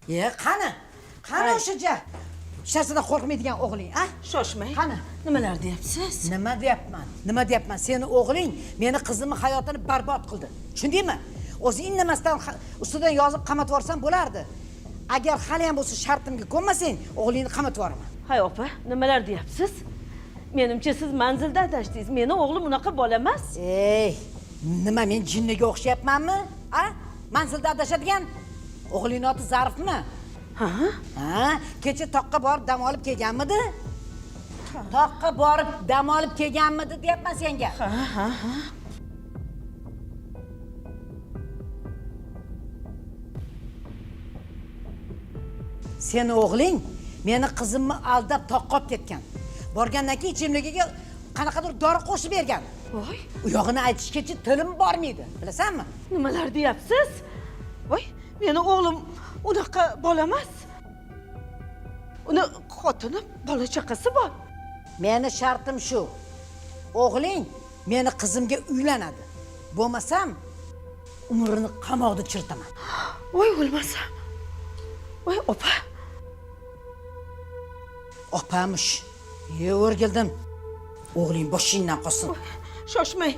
Ye, qani? Qani o'sha ja? Hech narsadan qo'rqmaydigan o'g'ling, a? Shoshmang. Qani? Nimalar deyapsiz? Nima deyapman? Nima deyapman? Seni o'g'ling meni qizimni hayotini barbod qildi. Tushundingmi? O'zi indamasdan ustidan yozib qamatib yuborsam bo'lardi. Agar hali ham bo'lsa shartimga ko'nmasang, o'g'lingni qamatib yuboraman. Hay opa, nimalar deyapsiz? Menimcha siz manzilda adashdingiz. Meni o'g'lim unaqa bola emas. Ey, nima men jinniga o'xshayapmanmi? A? Manzilda adashadigan o'g'lingni oti Zarifmi? Ha? Ha, kecha toqqa borib dam olib kelganmidi? Toqqa borib dam olib kelganmidi deyapman senga. Ha, ha, ha. Seni o'g'ling meni qizimni aldab toqqa olib ketgan. Borgandan keyin ichimligiga qanaqadir dori qo'shib bergan. Voy, U yog'ini aytishgacha tilim bormaydi, bilasanmi? nimalar deyapsiz? Voy, meni o'g'lim unaqa bola emas. Uni xotini, bola chaqasi bor. Meni shartim shu. O'g'ling meni qizimga uylanadi. Bo'lmasam umrini qamoqda chiritaman. Voy o'lmasam. Voy opa. Opamish. Ye, o'rgildim. O'g'ling boshingdan qolsin. Shoshmang.